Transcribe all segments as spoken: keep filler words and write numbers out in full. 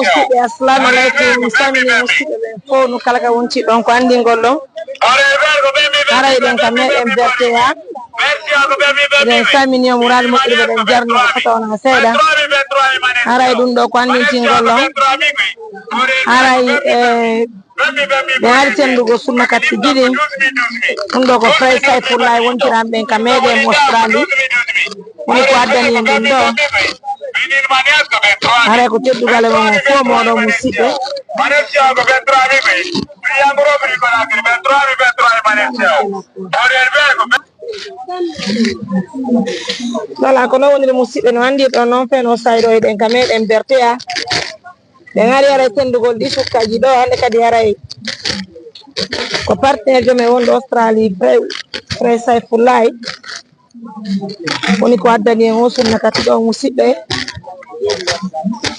Musidɓe, assalamu aleykum. Mi salmini musidɓe ɓen fow, no kala ka wonti ɗon ko anndingol ɗon. Haray ɗen ka meɗen berteya. Eɗen salmini on muraali moƴƴude, ɓe ɗen jarni ko fota wona seeɗa. Haray ɗum ɗo ko anndintingol ɗon. Haray, eh, ɓe ari tenndugol sunna katti jiɗi. Ɗum ɗo ko Free Sayfullahi wonkiran ɓen ka meɗen Australie. Woni ko addani en ɗum ɗo. Haray ko teddugal e mon fow mooɗon musidɓe. Voilà, ko non woniri musidɓe, no anndirɗon non feno sayɗo eɗen ka meɗen berteya. Ɓe ngari haray tenndugol ɗi sukkaaji ɗo, hannde kadi haray ko partenaire jo men wonɗo Australie, Free, Free Sayfullahi. Woni ko addani en o sunna kati ɗo, musidɓe.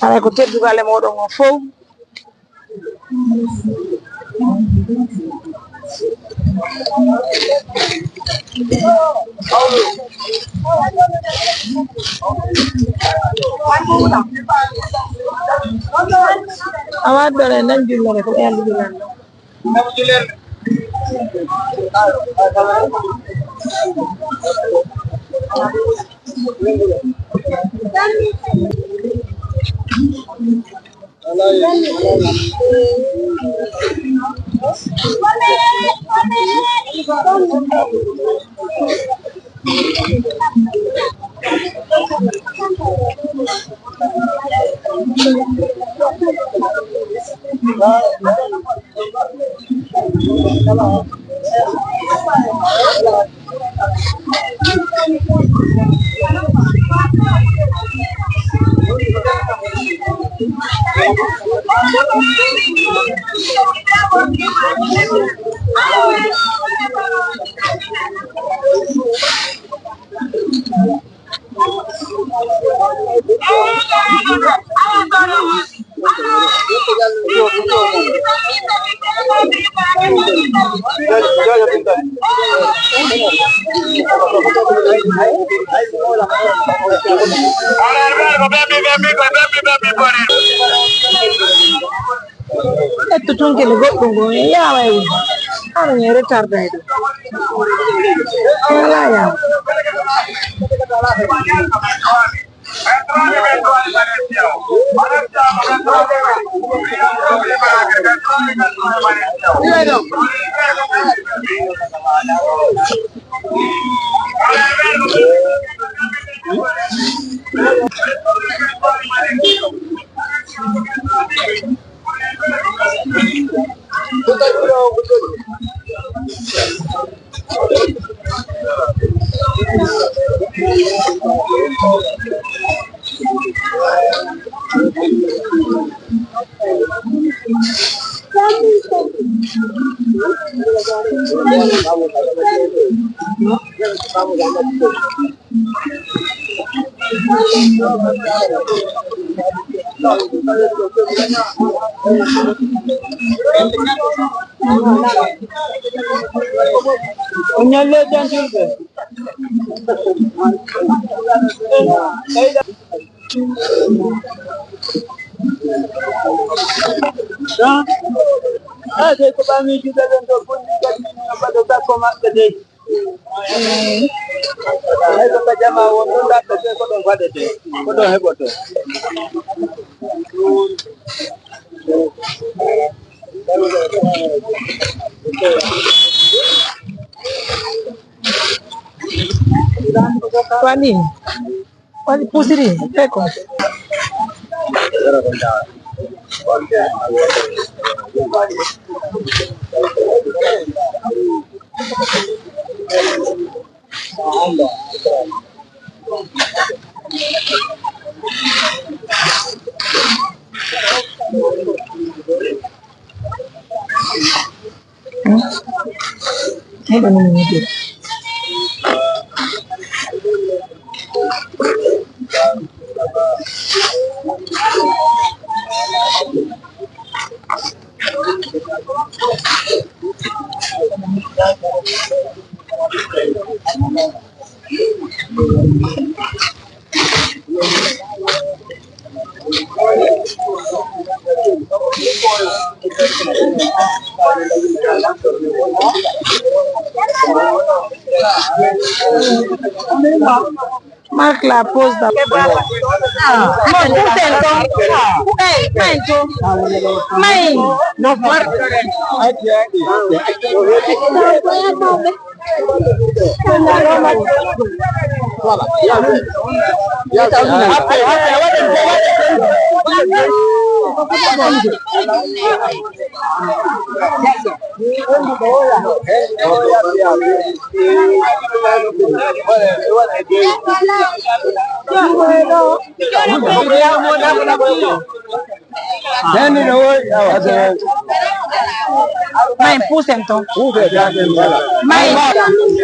Haray ko teddugal e mooɗon on fow. Awa dole nan jullore ko ɓe anndi nan. Ƴettu tunkel goɗɗum goo, e yaawa e wuro. Hano ñe retardayde. Alaa yaawa. O ñalle jan julɓe. Don, ah, sai ku ba mi juda don to kun ni ga ni ba do ba ko ma ka dai. Ay, ko ka jama won ɗon ɗaɓɓete, ko ɗon waɗete, ko ɗon heɓoto. Wani. Wani pusiri, eko. Marque la pause d'abord. Ah, non, pour tel ton. Hey, may to. May. No, Marque. Voilà. May puusen ton. May.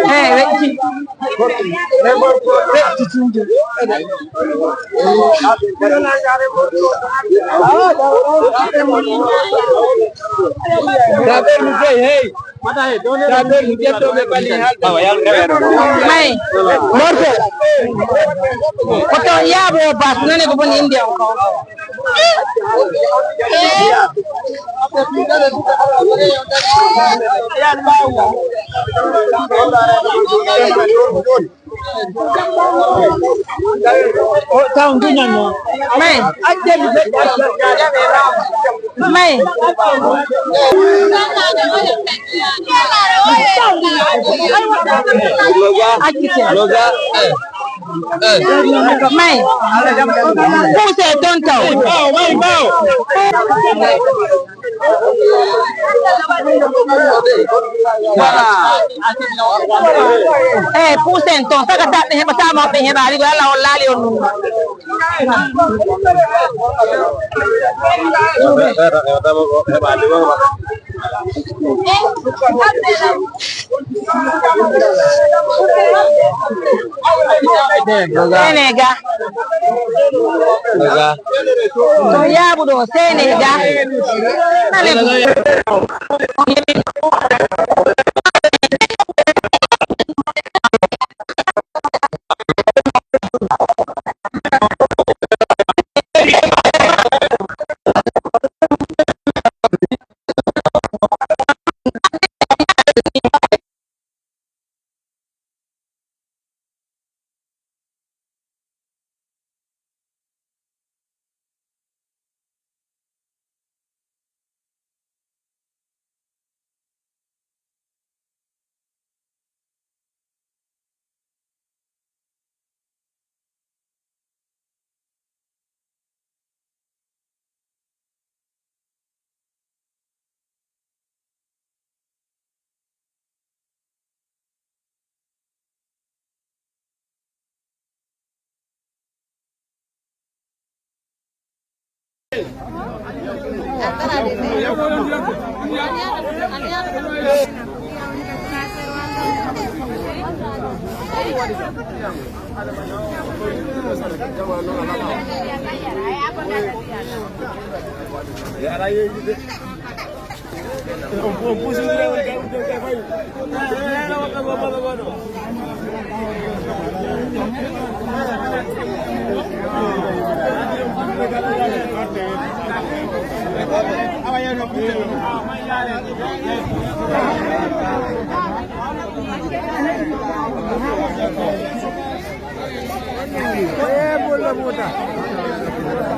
Eh, weƴƴi. Weƴƴi tun. Hey. May. Morte. Ko to yaabo bas nane ko boni indi on ko. Taw duñan non. May. May. Accite. May. Puuse ton taw. Eh, puusen ton, saka taɓɓe heɓa, tama ɓe heɓa, rigo Allah on laali on nun. Senega. To yaabuɗo Senega.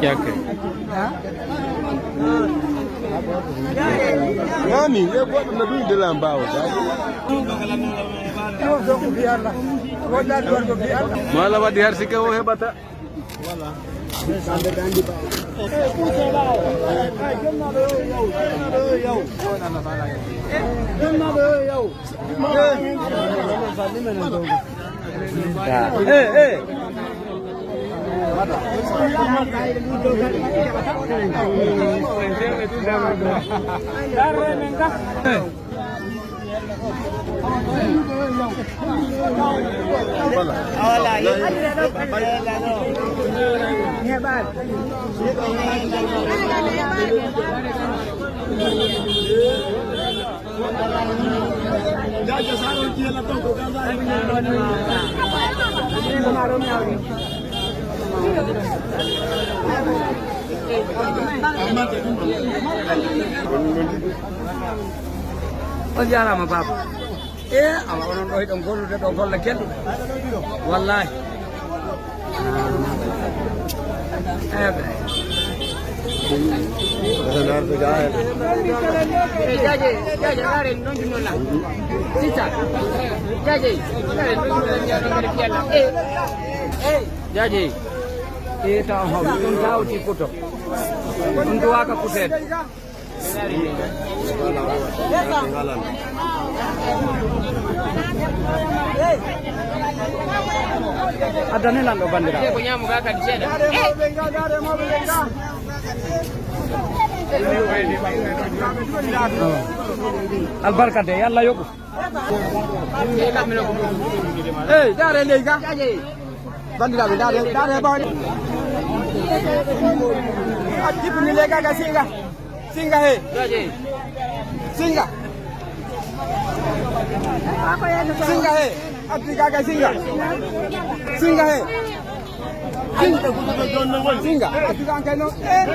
Yakke. Mami, yo goɗɗo no ɗum de lan mbaawo. Mo Allah waɗi har sike o heɓata. On jaaraama, baaba. E, awa, onon ɗo hiɗon gollude ɗo golle kelɗuɗe. Wallaahi. Eɓe. E, jaaje, jaaje, laare non junno la. Sita. Jaaje, laare non junno la, jaaje, laare fiyalla. E, e, jaaje. E, taw hawti, ɗum tawti kuto. Ɗum duwaaka kuteede. Addane lanɗo, banndiraaɓe. Ko ñaamu ga kadi seeɗa. Awa. Albarka de, yo Allah yoɓu. Ey, ndaare ley ga. Banndiraaɓe, ndaare, ndaare bawɗe. A jippini ley ga ga, singa. Singa he. Singa. Singa he. Addi ga ga, singa. Singa he. Singa. Singa. Addi ga kay no. Eh.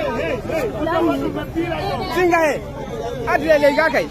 Singa he. Addi ley ga kay.